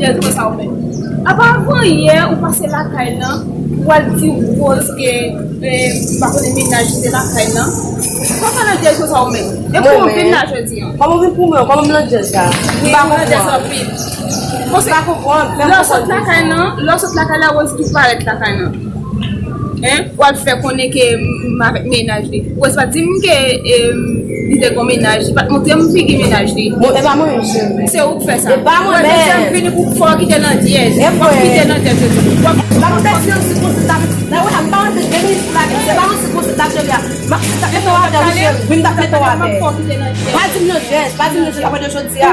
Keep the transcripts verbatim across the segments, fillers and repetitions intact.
Dyèz konsa ou menm. Apa avan yè, ou pase lakay lan, ou al di Rose ke, eh, m pa konnen mennaj li te lakay lan. Kòman nan dyèz konsa ou menm? E pou mwen menm. Kòman w vin pou mwen? Kòman m nan dyèz la? M pa konprann. Ou nan dyèz anpil. M pa konprann. Lè w sot lakay lan, lè w sot lakay lan, Rose tou parèt lakay lan. Hein? W al fè konnen ke m avèk mennaj li. Rose pa t di m ke, eh, li te gon mennaj. Li pa t montre m figi mennaj li. Bon, e pa mwen menm, cheri. Se ou k fè sa. E pa mwen menm. Jodi a m vini pou fè w kite nan dyèz. Fò w kite nan dyèz jodi. M ap fè sirkonstans la. Nan wè, m pa antre gen minit pou lage. Se pa yon sirkonstans la, cheri. M ap mete w atè, wi, cheri. Wi, m t ap mete w atè. Pa di m nan dyèz. Pa di m nan dyèz apre de jodi a.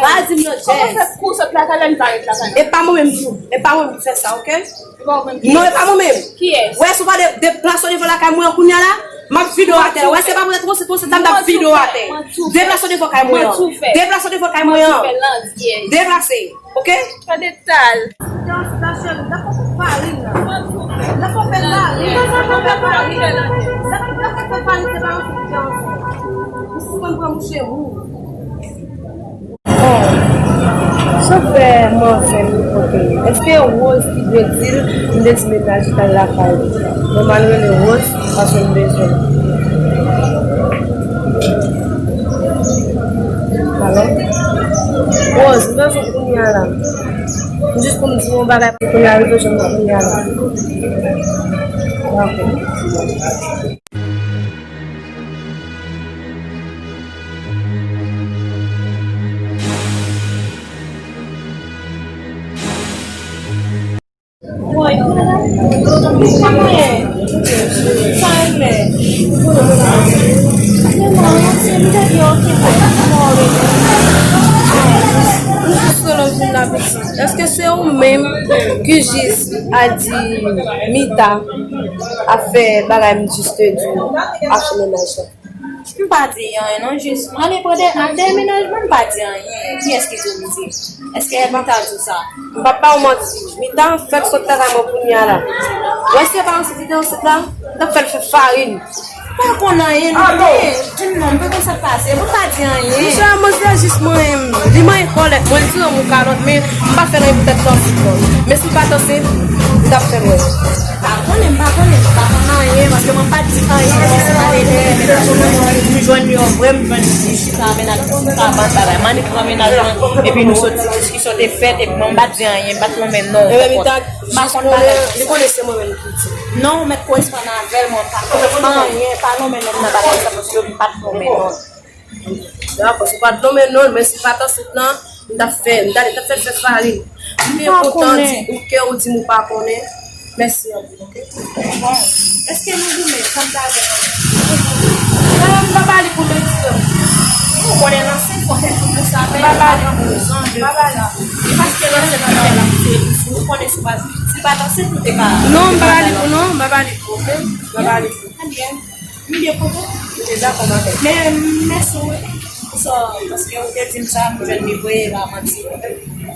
Pa di m nan dyèz. Kòman fè kou sot lakay la, li parèt lakay la? E pa mwen menm tou. E pa mwen menm ki fè sa, oke? Non, e pa mwen menm. Kiyès? Wè, si w pa de-, deplase w devan lakay mwen an kounye a la, m ap vide w atè. Wè, se pa pou tèt ou, se pou se ta m ap vide w atè. Deplase w devan kay mwen an. Deplase w devan kay mwen an. Deplase. Oke? Tande tal. Dans la cheri, la fò fè farin la. La fò fè farin. La fò fè farin, se pa yon ti dans. Ou sispann pran mouche ou. Bon, sa fè m anfè m pote. Èske Rose ki dwe di l, m te di mennaj li t al lakay li? Bon, m al rele Rose, paske m bezwen l. Alo? Rose, m bezwen w kounye a la. M jis pou m di w yon bagay pou kounye a, rive jwenn mwen kounye a la. Dakò. Woy, sa mwen ye? Sa regle? Mwen mò, se m te gen okipe. Mò regle. M jis rele w vin la pitit. Èske se ou menm ki jis al di Mita afè bagay m jis te di w afè mennaj la? M pa di anyen non, jis m ale pran de, ak demenajman, m pa di anyen. Kiyès ki di w m di? Èske Mita di w sa? M p ap ba w manti. Mita fèk sot lakay mwen kounye a la. Wè, se pa yon siti dan sit la, m t ap fè l fè farin. M pa konn anyen non. Di m non, m pa konn sa k pase. Mwen pa di anyen. Misye a manzè jis manyen m. Li manyen kòlèt mwen, li tire m yon kalòt, men m pa fè l anyen pou tèt nan sit non. Men si l pa t ansent, m t ap fè l wè. M pa konnen, m pa konnen, m pa konn anyen, paske mwen pa t di anyen, jis pale de, men m jwenn yo vre, m jwenn li chita, men ak ti kabann bagay. M annik pran mennaj mwen, epi nou sot, diskisyon te fèt, epi mwen m pa t di anyen, m pa t lonmen non. M pa konn bagay. Li konnen se mwen menm ki di. Non, ou mèt koresponn avè l, mwen pa konn anyen, pa lonmen non nan bagay sa, paske m pa t lonmen non. Dakò, si w pa t lonmen non, men si l pa t ansent lan, m t ap fè, m t ap fè l fè farin. M byen kontan di ou ke ou di m ou pa konnen. Mèsi anpil, oke? Bon, èske nou goumen, sa m ta fè? Mwen, m pa pale pou menti non. Ou konnen nan senk an, fè tout moun sa, men pa pale pou sa. M pa pale. E paske nan senk an, l ap tire pou sou. Ou konnen si w pa, si w pa t ansent, ou te ka. Non, m pa pale pou, non, m pa pale pou, oke? M pa pale pou. Trè byen. M byen kontan. Ou te dakò, madanm? Men, mèsi, wi. Pou sa, paske ou te di m sa, m jwenn li vre, e pa manti.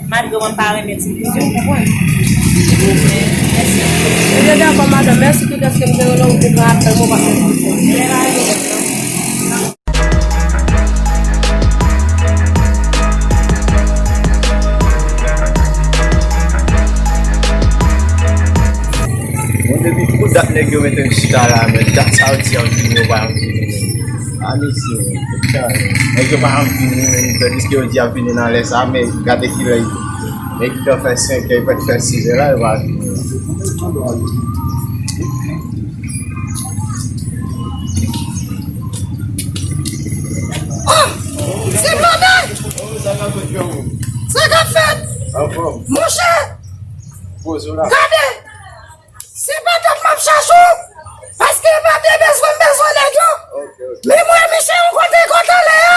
Malgre mwen pa renmen ti mesye, ou konprann? Mèsi. Ebyen, dakò, madanm. Mèsi tout èske m te rele w, ou te pran apèl mwen, paske m te fè. Bon, depi kou dat nèg yo mete m chita la, men dat sa yo di y ap vini, yo pa janm vini. A mesye, men, tout sa, nèg yo pa janm vini, men, tandiske yo di y ap vini nan lè sa, men gade kilè, nèg yo fè senk è, yo fè sis è la, yo pa vini. Oh! Se Pate! Sa k ap fèt? Monchè! Gade! Se Pate m ap chache w! Paske Pate bezwen m bezwen nèg yo! Men m wè misye yon kote kontalè a!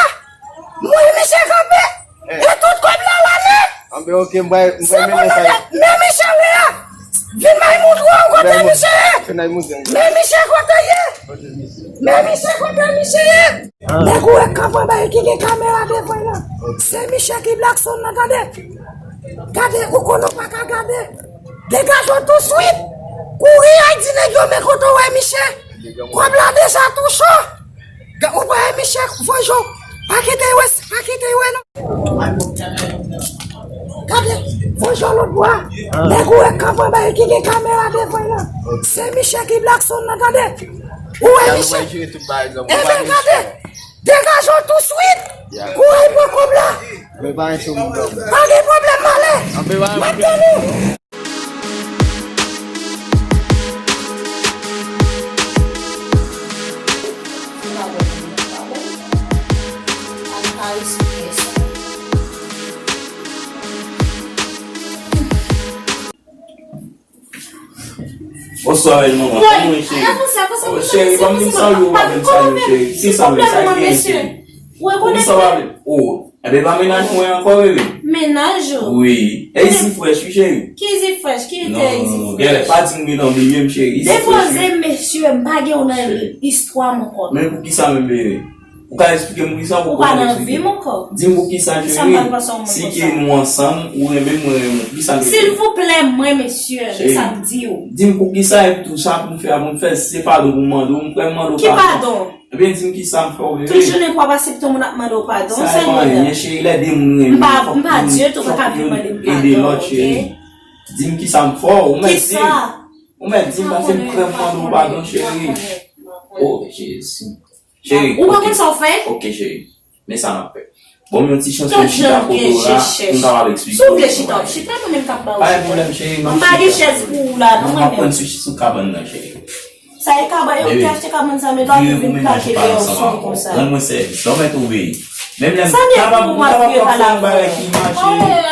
M wè misye kanpe! E tout kòb la w ale! Anben, oke, m pral, m pral mennen sa. Men misye w ye a! Vin bay moutre w kote misye ye! Men misye kote ye! Men misye kote misye ye! Nèg ou wè k kanpe anba e ki gen kamera devan l lan. Se misye ki Blackson nan, tande. Gade, ou konnen w pa ka gade. Degaje w touswit. Kouri al di nèg yo men kote w wè misye. Kòb la deja tou cho. Ou pa wè misye voye w. Pa kite w wè, pa kite w wè non. Gade, Fò jò lòt bwa. Nèg ou wè k ap anba e ki gen kamera devan l lan. Se Michel ki Blackson nan, tande. Ou wè Michel? Ebyen, gade. Degaje w touswit. Kouri pran kòb la. Pa gen pwoblèm, m ale. M ap tann ou. Bonswa, bèl manman. Kòman w ye, cheri? Cheri, pa vin salye w, pa vin salye w, cheri. Kisa w ye, sa k gen, cheri? Kisa w ap vin? Oh, enben pa mennaj mwen ankò, bebe. Mennaj ou? Wi. E isit frèch, wi, cheri. Ki isit frèch? Ki te isit frèch? Non, non, non, non. Genlè pa di m gentan bliye m, cheri. Isit frèch, wi. Depoze m, mesye, m pa gen w nan istwa m ankò. Men poukisa menm, bebe? Ou ka eksplike m poukisa ou pa nan vi m ankò? Di m poukisa, cheri. Si ke nou ansanm, ou renmen m, mwen renmen w. Poukisa, bebe? Silvouplè, mwen, mesye, sa m di w. Di m poukisa epi tou sa pou m fè a, pou m fè, si se padon pou m mande w, m prè m mande w padon. Ki padon? Ebyen, di m kisa m fè w, bebe. Tout jounen pou w ap aksepte yon moun ap mande w padon, sa e pa anyen, cheri, lè de moun renmen, m pa, m pa Dye tou, pa ka vin mande m padon, oke? Di m kisa m fè w, ou mèt di m. Ou mèt di m, pase m prè m mande w padon, cheri. Oh, Jezi. Cheri, ou pa konn sa w fè? Ok, cheri. Men sa n ap fè. Bon, m yon ti chans pou m chita kote w la, pou m kapab eksplike w. Si w vle chita, w chita, mwen menm k ap ba w chita. Pa gen pwoblèm, cheri, m ap chita. M pa gen chèz pou ou la, non, mwen menm. M ap pran sou, sou kabann nan, cheri. Sa e kabann, yo te achte kabann sa, men pa pou vin plake deyò sou konsa. Rann mwen sèvis, lè w mèt obeyi. Menm lè m kapab, m kapab fè yon bagay ki mal, cheri.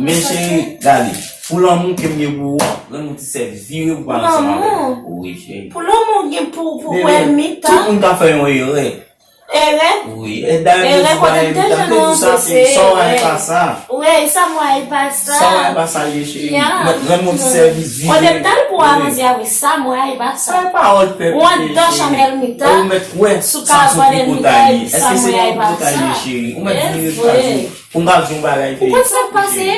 Men, cheri, gade, pou lanmou ke m gen pou ou, rann mwen ti sèvis, vire pou pale ansanm avè m. Wi, cheri. Pou lanmou gen pou, pou Elmita. Tout moun ka fè yon erè. Erè? Wi, e dayè, erè kote m te jwenn ou, se erè. Sa w wè pa sa. Wi, sa m wè pa sa. Sa w wè pa sa, ye, cheri. Mwen, mwen, mwen ti sèvis vire. Kote m t al pou avanse avè sa, m wè pa sa. Sa e pawòl pèp, cheri. Ou anndan chanm Elmita. Ou mèt wè sou kabann Elmita, sa m wè pa sa. Ou mèt vire chak jou. Pou m ka di yon bagay, cheri. Ou konn sa k pase?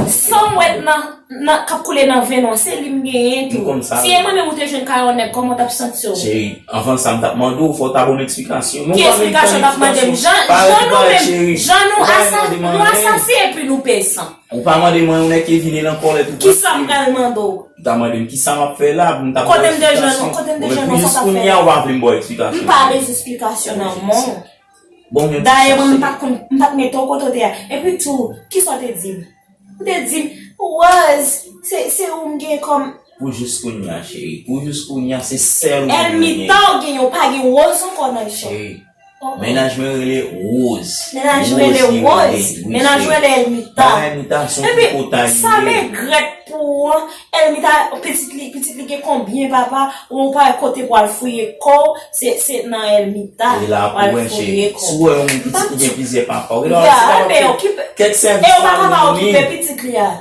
San m wè nan nan, k ap koule nan venn ou an, se li m genyen tou. Si e mwen menm ou te jwenn kay yon nèg, kòman w t ap santi w? Cheri, anvan sa, m t ap mande w, fò w ta ban m eksplikasyon. Ki eksplikasyon w t ap mande m? Jan, jan nou menm, jan nou asa-, nou asasen epi nou peye san. Ou pa mande mwen yon nèg ki vini nan kòlè tou. Kisa m pral mande w? Ou ta mande m kisa m ap fè la, pou m ta ban w eksplikasyon. Kote m te jwenn ou, kote m te jwenn ou, sa w t ap fè la? Kounye a, ou pa vle m ba w eksplikasyon. M pa bezwen eksplikasyon nan men w. Dayè, mwen, m pa t konn, m pa t mete w kote w te a. Epi tou, kisa w te di m? Ou te di m, Rose, se, se ou m gen kòm. Pou jis kounye a, cheri. Pou jis kounye a, se sèl ou m genyen. Elmita ou genyen, ou pa gen Rose ankò nan vi w. Cheri, mennaj mwen rele Rose. Mennaj ou rele Rose. Mennaj ou rele Elmita. Bagay Elmita se yon tripotay li ye. Epi, sa m regrèt pou ou an, Elmita, pitit li, pitit li gen konbyen, papa? Ou pa kote pou al fouye kò w, se, se nan Elmita pou al fouye kò w. Si w wè yon moun pitit li gen plizyè papa, w gen dwa se kapab fè kèk sèvis. E ou pa kapab okipe pitit li a.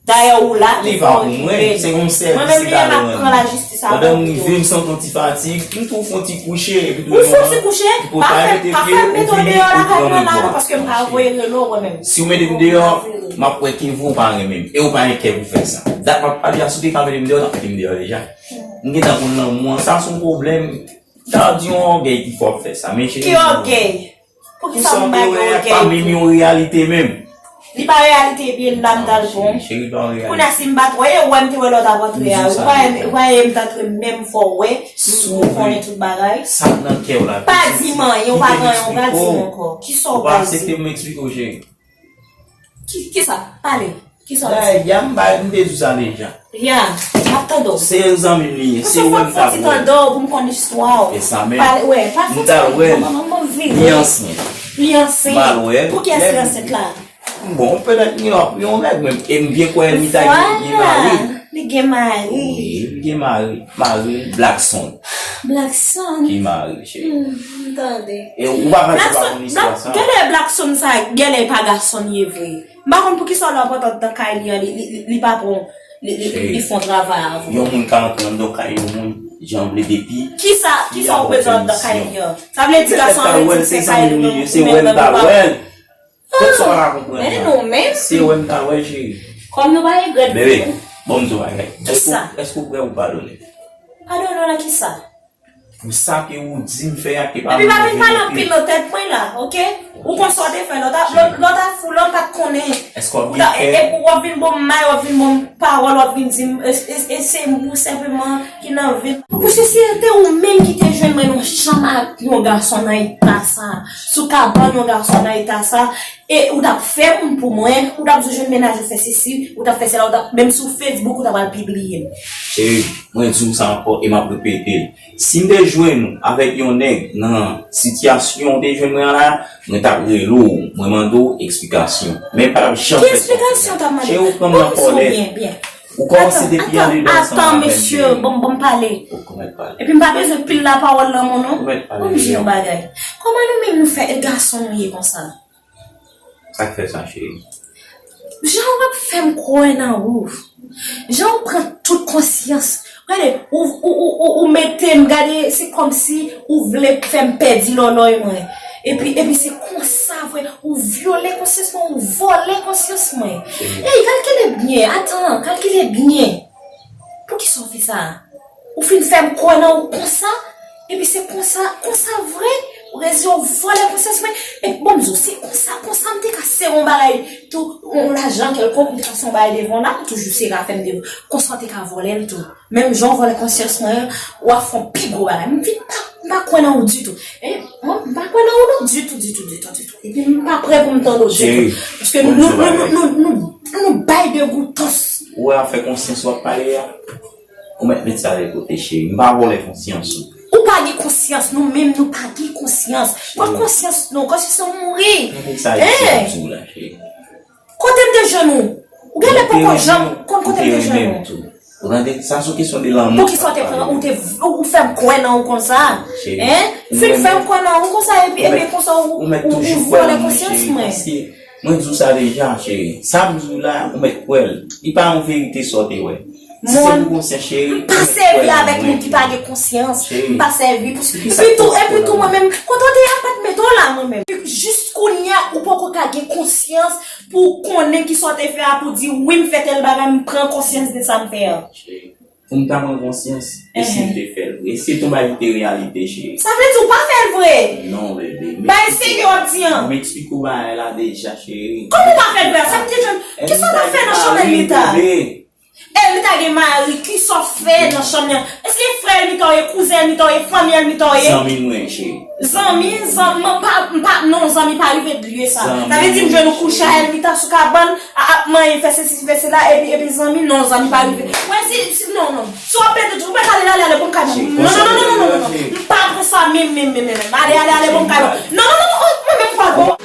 Dayè, ou la tou pou okipe l. Mwen menm, li menm, m ap pran lajistis avè w tou, oke? Pandan m rive, m santi yon ti fatig, m tou fè yon ti kouche, epi tou. Ou fè yon ti kouche? Pa fè, pa fè m mete w deyò lakay mwen la non, paske m pa voye rele w mwen menm. Si w mete m deyò, m ap wè ki vo w pa renmen m. E w pa gen kè pou fè sa. Dat m ap pale a, si w te ka mete m deyò, w t ap mete m deyò deja. M gentan konn lanmou an, sa se yon pwoblèm. Ta di yon ògèy ki fè w ap fè sa, men cheri. Ki ògèy? Poukisa m pa gen ògèy? Pa menm yon reyalite menm. Li pa reyalite, epi l la m t al bon. Cheri, pa yon reyalite. Kounye a si m pa t wè, e wè m te wè lè w t ap antre a. Ou pa, ou pa ye m t antre menm fò w wè, m konnen tout bagay. Sa k nan kè w la. Pa di m anyen, ou pa gen anyen, ou pa di m ankò. Kisa w pral di? Ou pa aksepte pou m eksplike w, cheri. Ki, kisa? Pale. Kisa w di? Dayè, ya m bay, m te di w sa deja. Ya, m ap tande w. Se yon zanmi m li ye, se wè m t al wè l. Fò ti tande w pou m konn istwa w. E sa menm. Pale, wè, pa fè ti tande w, manman, manman, vire. Li ansent. Li ansent. M al wè l. Poukiyès li ansent la? Bon, petèt li yon, yon nèg menm. E m byen kwè li ta gen, gen mari. Li gen mari. Wi, li gen mari. Mari Blackson. Blackson. Ki mari, cheri. Hmm, m tande. E ou pa panse pa konn istwa sa? Genlè Blackson sa, genlè e pa gason li ye vre. M pa konn poukisa w la w ap antre anndan kay li an, li, li, li, li pa pran, li, li, li, li fè yon travay avè w. Yon moun ka antre anndan kay yon moun, jan l vle depi. Kisa, kisa w bezwen anndan kay li an? Sa vle di gason an rete se kay li menm, ou menm ou pa. Tout sa w pa ka konprann la. Men nou menm. Se wè m ta wè, cheri. Kòm nou pa regrèt. Bebe, bon, m di w bagay. Kisa? Èske w, èske w prè pou padone m? Padone w nan kisa? Pou sa ke ou di m fè a, ke pa mwen fè. Epi pa vin pale anpil nan tèt mwen la, oke? Ou konn sa w te fè lè w t ap, lè w t ap fou la, m pa t konnen. Èske w ap Ou ta, gen e, kè? e, w ap vin ban m may, w ap vin ban m pawòl, w ap vin di m, e, e, e se ou senpleman ki nan vi m. Pou si se te ou menm ki te jwenn mwen nan chanm ak yon gason nan eta sa, sou kabann yon gason nan eta sa, e ou t ap fè moun pou mwen, ou t ap di w jwenn mennaj ou fè sesi, ou t ap fè sela, ou t ap, menm sou Facebook, ou t ap al pibliye m. Cheri, mwen di w sa ankò e m ap repete l. Si m te jwenn ou avèk yon nèg nan sitiyasyon ou te jwenn mwen an la, mwen t ap rele w, mwen mande w eksplikasyon. Men pa t ap janm Ki fè sa. eksplikasyon w t ap mande? Cheri, ou pran m Bon, nan kòlè. byen, byen. Ou kòmanse Atan, depi atan, andedan ansanm atan, avè m, mesye, cheri. bon, bon, m pale. Ou kòmèt pale. Epi m pa bezwen pil lapawòl nan men w non. Ou mèt pale, Bon, m di yon bagay. Kòman nou menm nou fè e gason nou ye konsa? Sa k fè sa, cheri? Jan w ap fè m kwè nan ou. Jan w pran tout konsyans. Gade, ou, ou, ou, ou, ou mete m, gade, se kòmsi ou vle fè m pèdi lòlòy mwen. Epi, epi se konsa vre, ou vyole konsyans mwen, ou vòlè konsyans mwen. Ey, kalkile byen, atan, kalkile byen. Poukisa w fè sa? Ou fin fè m kwè nan ou konsa, epi se konsa, konsa vre, ou rezi ou vòlè konsyans mwen. E bon, m di w, se konsa, konsa m te ka sere yon bagay tou, yon lajan kèlkonk, m te ka sere yon bagay devan w la, m toujou sere afè m devan. Konsa w te ka vòlè l tou. Menm jan w vòlè konsyans mwen, w ap fè yon pi gwo bagay. M vin pa, m pa kwè nan ou ditou. E, mwen, m pa kwè nan ou non, ditou, ditou, ditou, ditou. Epi m pa prè pou m tande w ditou. Cheri, Paske bon, nou, se nou, bagay. nou, nou, nou, nou bay degoutans. Ou wè afè konsyans w ap pale a? Ou mèt met sa de kote, cheri. M pa vòlè konsyans ou. Ou pa gen konsyans, nou menm nou pa gen konsyans. Pran Cheri. konsyans nou, konsyans nou mouri. Gade sa Ey! Ayisyen ap di w la, cheri. Kote m te jwenn ou? Ou genlè poko janm konn kote m te jwenn ou. Ou tande? Sa se yon kesyon de lanmou. Poukisa w te pran, ou te, ou fè m kwè nan ou konsa? Cheri, Hein? Ou fin fè m kwè nan ou konsa, epi, ou epi mèt, konsa ou, ou mèt ou, ou toujou kwè vòlè nan mwen, konsyans cheri, mwen. Paske mwen di w sa deja, cheri. Sa m di w la, ou mèt kwè l. Li pa yon verite sa w te wè. Si se Mon, pou konsyans, cheri, m pa ou mèt kwè sèvi nan avèk mwen, moun ki pa cheri. gen konsyans. Cheri, M pa sèvi pou, pou ki sa epi tou, konsyans epi tou, la? Mwen menm, kote w te ye a, m pa t mete w la, mwen menm. Jis kounye a, ou poko ka gen konsyans pou w konnen ki sa w te fè a, pou w di, wi, m fè tèl bagay, m pran konsyans de sa m fè a. Cheri, pou m ta pran konsyans, e si m Ehe. te fè l vre? E si se yon bagay ki te reyalite, cheri? Sa vle di ou pa fè l vre? Non, bebe. M Bay eksplike serye w ap di an. M eksplike w bagay la deja, cheri. Kòman w pa fè l vre? Sa m te jwenn. Kisa w t ap fè nan chanm Elmita? Bebe. Elmita gen mari, kisa w fè nan chanm nan? Èske frè Elmita w ye, kouzen Elmita w ye, fanmi Elmita w ye? Zanmi mwen, cheri. Zanmi, zanmi, m pa, m pa, non, zanmi pa rive bliye sa. Zanmi Sa vle di m jwenn ou mwen, kouche a cheri. Elmita sou kabann, a, ap manyen, fè sesi, fè sela, epi, epi zanmi, non, zanmi pa rive. Mwen, si, si, non, non. Si w ap pete, ou mèt ale, ale, ale, bon, kay mwen. Cheri, Non, non, non, non, non, non, non, non. Cheri. M pa pran sa, menm, menm, menm, menm. Ale, ale, ale, bon, kay mwen. Non, non, non, non, oh, mwen menm, m pral bon.